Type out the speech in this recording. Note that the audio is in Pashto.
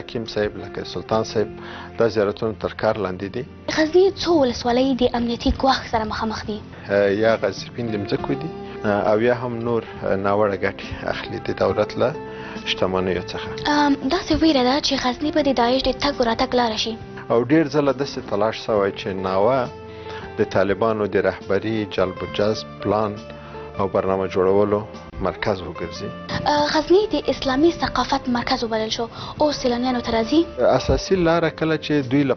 حکیم صاحب، لکه سلطان صاحب، دا زیارتونه تر کار لاندې دي. غزني څو ولسوالۍ د امنیتي ګواښ سره مخامخ دي؟ یا غاصبین د مځکو دي او یا هم نور ناوړه ګټې اخلي د دولت له شتمنیو څخه. داسې ویره ده چې غزني به د داعش د تګ راتګ لاره شي. او ډېر ځله داسې تلاش شوی چې ناوه د طالبانو د رهبري، جلب و جذب، پلان او برنامه جوړولو مرکز وګرځي. غزني د اسلامي ثقافت مرکز وبلل شو، اوس سیلانیانو ته راځي. اساسي لاره کله چې دوی له